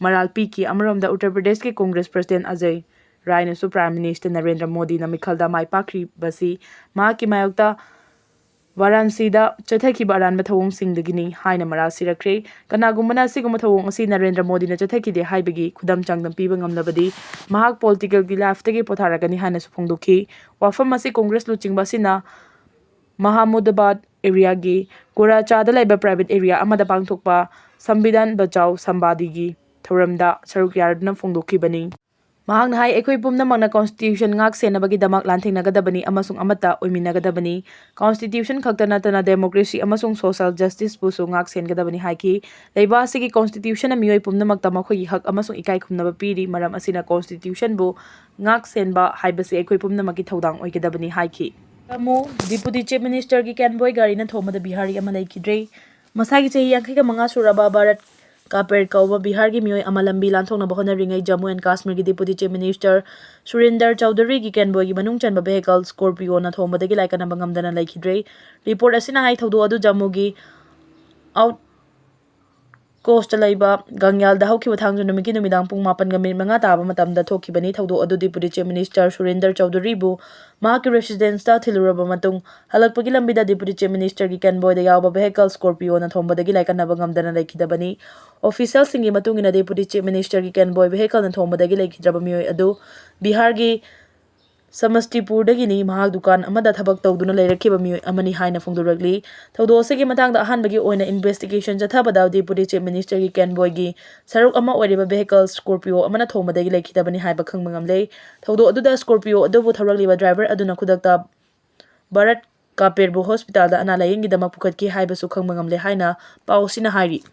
ꯃꯔꯥꯜ ꯄꯤꯈꯤ꯫ ꯑꯃꯔꯣꯝꯗ ꯎꯠꯇꯔ ꯄ꯭ꯔꯗꯦꯁꯀꯤ ꯀꯣꯡꯒ꯭ꯔꯦꯁ ꯄ꯭ꯔꯁꯤꯗꯦꯟꯠ ꯑꯖꯌ ꯔꯥꯏꯅꯁꯨ ꯄ꯭ꯔꯥꯏꯝ ꯃꯤꯅꯤꯁꯇꯔ ꯅꯔꯦꯟꯗ꯭ꯔ ꯃꯣꯗꯤꯅ ꯃꯤꯈꯜꯗ ꯃꯥꯏ ꯄꯥꯛꯈ꯭ꯔꯤꯕꯁꯤ ꯃꯍꯥꯛꯀꯤ ꯃꯥꯌꯣꯛꯇ ꯋꯥꯔꯥꯟꯁꯤꯗ ꯆꯠꯊꯈꯤꯕ ꯑꯔꯥꯟꯕ ꯊꯧꯑꯣꯡꯁꯤꯡꯗꯒꯤꯅꯤ ꯍꯥꯏꯅ ꯃꯔꯥꯜ ꯁꯤꯔꯛꯈ꯭ꯔꯦ꯫ ꯀꯅꯥꯒꯨꯝꯕꯅ ꯑꯁꯤꯒꯨꯝꯕ ꯊꯧꯑꯣꯡ ꯑꯁꯤ ꯅꯔꯦꯟꯗ꯭ꯔ ꯃꯣꯗꯤꯅ ꯆꯠꯊꯈꯤꯗꯦ ꯍꯥꯏꯕꯒꯤ ꯈꯨꯗꯝ ꯆꯥꯡꯗꯝ ꯄꯤꯕ ꯉꯝꯂꯕꯗꯤ ꯃꯍꯥꯛ ꯄꯣꯂꯤꯇꯤꯀꯦꯜꯒꯤ ꯂꯥꯏꯐꯇꯒꯤ ꯄꯣꯊꯥꯔꯒꯅꯤ ꯍꯥꯏꯅꯁꯨ ꯐꯣꯡꯗꯣꯛꯈꯤ꯫ ꯋꯥꯐꯝ ꯑꯁꯤ ꯀꯣꯡꯒ꯭ꯔꯦꯁ ꯂꯨꯆꯤꯡꯕ ꯑꯁꯤꯅ ꯃꯍꯃꯨꯗꯥꯕꯥꯗ ꯑꯦꯔꯤꯌꯥꯒꯤ ꯀꯣꯔꯥꯆꯥꯗ ꯂꯩꯕ ꯄ꯭ꯔꯥꯏꯚꯦꯠ ꯑꯦꯔꯤꯌꯥ ꯑꯃꯗ ꯄꯥꯡꯊꯣꯛꯄ ꯁꯝꯕꯤꯙꯥꯟ ꯕꯆꯥꯎ ꯁꯝꯕꯥꯗꯤꯒꯤ ꯊꯧꯔꯝꯗ ꯁꯔꯨꯛ ꯌꯥꯗꯨꯅ ꯐꯣꯡꯗꯣꯛꯈꯤꯕꯅꯤ꯫ ꯃꯍꯥꯛꯅ ꯍꯥꯏ, ꯑꯩꯈꯣꯏ ꯄꯨꯝꯅꯃꯛꯅ ꯀꯣꯟꯁꯇꯤꯇ꯭ꯌꯨꯁꯟ ꯉꯥꯛ ꯁꯦꯟꯅꯕꯒꯤꯗꯃꯛ ꯂꯥꯟꯊꯦꯡꯅꯒꯗꯕꯅꯤ ꯑꯃꯁꯨꯡ ꯑꯃꯠꯇ ꯑꯣꯏꯃꯤꯟꯅꯒꯗꯕꯅꯤ꯫ ꯀꯣꯟꯁꯇꯤꯇ꯭ꯌꯨꯁꯟ ꯈꯛꯇ ꯅꯠꯇꯅ ꯗꯦꯃꯣꯀ꯭ꯔꯦꯁꯤ ꯑꯃꯁꯨꯡ ꯁꯣꯁꯤꯌꯦꯜ ꯖꯁꯇꯤꯁꯄꯨꯁꯨ ꯉꯥꯛ ꯁꯦꯟꯒꯗꯕꯅꯤ ꯍꯥꯏꯈꯤ꯫ ꯂꯩꯕꯥꯛ ꯑꯁꯤꯒꯤ ꯀꯣꯟꯁꯇꯤꯇ꯭ꯌꯨꯁꯟꯅ ꯃꯤꯑꯣꯏ ꯄꯨꯝꯅꯃꯛꯇ ꯃꯈꯣꯏꯒꯤ ꯍꯛ ꯑꯃꯁꯨꯡ ꯏꯀꯥꯏ ꯈꯨꯝꯅꯕ ꯄꯤꯔꯤ, ꯃꯔꯝ ꯑꯁꯤꯅ ꯀꯣꯟꯁꯇꯤꯇ꯭ꯌꯨꯁꯟꯕꯨ ꯉꯥꯛ ꯁꯦꯟꯕ ꯍꯥꯏꯕꯁꯤ ꯑꯩꯈꯣꯏ ꯄꯨꯝꯅꯃꯛꯀꯤ ꯊꯧꯗꯥꯡ ꯑꯣꯏꯒꯗꯕꯅꯤ ꯍꯥꯏꯈꯤ꯫ ꯗꯤꯄꯨꯇꯤ ꯆꯤꯐ ꯃꯤꯅꯤꯁꯇꯔꯒꯤ ꯀꯦꯟꯕꯣꯏ ꯒꯥꯔꯤꯅ ꯊꯣꯝꯕꯗ ꯕꯤꯍꯥꯔꯤ ꯑꯃ ꯂꯩꯈꯤꯗ꯭ꯔꯦ꯫ ꯃꯁꯥꯒꯤ ꯆꯍꯤ ꯌꯥꯡꯈꯩꯒ ꯃꯉꯥ ꯁꯨꯔꯕ ꯚꯥꯔꯠ ꯀꯥꯄꯦꯔ ꯀꯧꯕ ꯕꯤꯍꯥꯔꯒꯤ ꯃꯤꯑꯣꯏ ꯑꯃ ꯂꯝꯕꯤ ꯂꯥꯟꯊꯣꯛꯅꯕ ꯍꯣꯠꯅꯔꯤꯉꯩ ꯖꯝꯃꯨ ꯑꯦꯟ ꯀꯥꯁꯃꯤꯔꯒꯤ ꯗꯤꯄꯨꯇꯤ ꯆꯤꯐ ꯃꯤꯅꯤꯁꯇꯔ ꯁꯨꯔꯤꯟꯗꯔ ꯆꯧꯙꯨꯔꯤꯒꯤ ꯀꯦꯟꯕꯣꯏꯒꯤ ꯃꯅꯨꯡ ꯆꯟꯕ ꯚꯦꯍꯤꯀꯜ ꯁ꯭ꯀꯣꯔꯄꯤꯌꯣꯅ ꯊꯣꯝꯕꯗꯒꯤ ꯂꯥꯏꯀꯠꯅꯕ ꯉꯝꯗꯅ ꯂꯩꯈꯤꯗ꯭ꯔꯦ꯫ ꯔꯤꯄꯣꯔꯠ ꯑꯁꯤꯅ ꯍꯥꯏ, ꯊꯧꯗꯣꯛ ꯑꯗꯨ ꯖꯝꯃꯨꯒꯤ ꯑꯥꯎꯠ ꯀꯣꯁꯇ ꯂꯩꯕ ꯒꯪꯌꯥꯜꯗ ꯍꯧꯈꯤꯕ ꯊꯥꯡꯖ ꯅꯨꯃꯤꯠꯀꯤ ꯅꯨꯃꯤꯗꯥꯡ ꯄꯨꯡ ꯃꯥꯄꯟꯒ ꯃꯤꯅꯤꯠ ꯃꯉꯥ ꯇꯥꯕ ꯃꯇꯝꯗ ꯊꯣꯛꯈꯤꯕꯅꯤ꯫ ꯊꯧꯗꯣꯛ ꯑꯗꯨ ꯗꯤꯄꯨꯇꯤ ꯆꯤꯐ ꯃꯤꯅꯤꯁꯇꯔ ꯁꯨꯔꯤꯟꯗꯔ ꯆꯧꯙꯨꯔꯤꯕꯨ ꯃꯍꯥꯛꯀꯤ ꯔꯦꯁꯤꯗꯦꯟꯁꯇ ꯊꯤꯜꯂꯨꯔꯕ ꯃꯇꯨꯡ, ꯍꯜꯂꯛꯄꯒꯤ ꯂꯝꯕꯤꯗ ꯗꯤꯄꯨꯇꯤ ꯆꯤꯐ ꯃꯤꯅꯤꯁꯇꯔꯒꯤ ꯀꯦꯟꯕꯣꯏꯗ ꯌꯥꯎꯕ ꯚꯦꯍꯤꯀꯜ ꯁ꯭ꯀꯣꯔꯄꯤꯌꯣꯅ ꯊꯣꯝꯕꯗꯒꯤ ꯂꯥꯏꯀꯠꯅꯕ ꯉꯝꯗꯅ ꯂꯩꯈꯤꯗꯕꯅꯤ꯫ ꯑꯣꯐꯤꯁꯤꯌꯦꯜꯁꯤꯡꯒꯤ ꯃꯇꯨꯡ ꯏꯟꯅ, ꯗꯤꯄꯨꯇꯤ ꯆꯤꯐ ꯃꯤꯅꯤꯁꯇꯔꯒꯤ ꯀꯦꯟꯕꯣꯏ ꯚꯦꯍꯤꯀꯜꯅ ꯊꯣꯝꯕꯗꯒꯤ ꯂꯩꯈꯤꯗ꯭ꯔꯕ ꯃꯤꯑꯣꯏ ꯑꯗꯨ ꯕꯤꯍꯥꯔꯒꯤ ꯁꯃꯁꯇꯤꯄꯨꯔꯗꯒꯤꯅꯤ꯫ ꯃꯍꯥꯛ ꯗꯨꯀꯥꯟ ꯑꯃꯗ ꯊꯕꯛ ꯇꯧꯗꯨꯅ ꯂꯩꯔꯛꯈꯤꯕ ꯃꯤꯑꯣꯏ ꯑꯃꯅꯤ ꯍꯥꯏꯅ ꯐꯣꯡꯗꯣꯔꯛꯂꯤ꯫ ꯊꯧꯗꯣꯛ ꯑꯁꯤꯒꯤ ꯃꯇꯥꯡꯗ ꯑꯍꯥꯟꯕꯒꯤ ꯑꯣꯏꯅ ꯏꯟꯚꯦꯁꯇꯤꯒꯦꯁꯟ ꯆꯠꯊꯕꯗ ꯗꯤꯄꯨꯇꯤ ꯆꯤꯐ ꯃꯤꯅꯤꯁꯇꯔꯒꯤ ꯀꯦꯟꯕꯣꯏꯒꯤ ꯁꯔꯨꯛ ꯑꯃ ꯑꯣꯏꯔꯤꯕ ꯚꯦꯍꯤꯀꯜ ꯁ꯭ꯀꯣꯔꯄꯤꯌꯣ ꯑꯃꯅ ꯊꯣꯡꯕꯗꯒꯤ ꯂꯩꯈꯤꯗꯕꯅꯤ ꯍꯥꯏꯕ ꯈꯪꯕ ꯉꯝꯂꯦ꯫ ꯊꯧꯗꯣꯛ ꯑꯗꯨꯗ ꯁ꯭ꯀꯣꯔꯄꯤꯌꯣ ꯑꯗꯨꯕꯨ ꯊꯧꯔꯛꯂꯤꯕ ꯗ꯭ꯔꯥꯏꯚꯔ ꯑꯗꯨꯅ ꯈꯨꯗꯛꯇ ꯚꯥꯔꯠ ꯀꯥꯄꯦꯔꯕꯨ ꯍꯣꯁꯄꯤꯇꯥꯜꯗ ꯑꯅꯥ ꯂꯥꯌꯦꯡꯒꯤꯗꯃꯛ ꯄꯨꯈꯠꯈꯤ ꯍꯥꯏꯕꯁꯨ ꯈꯪꯕ ꯉꯝꯂꯦ ꯍꯥꯏꯅ ꯄꯥꯎ ꯑꯁꯤꯅ ꯍꯥꯏꯔꯤ꯫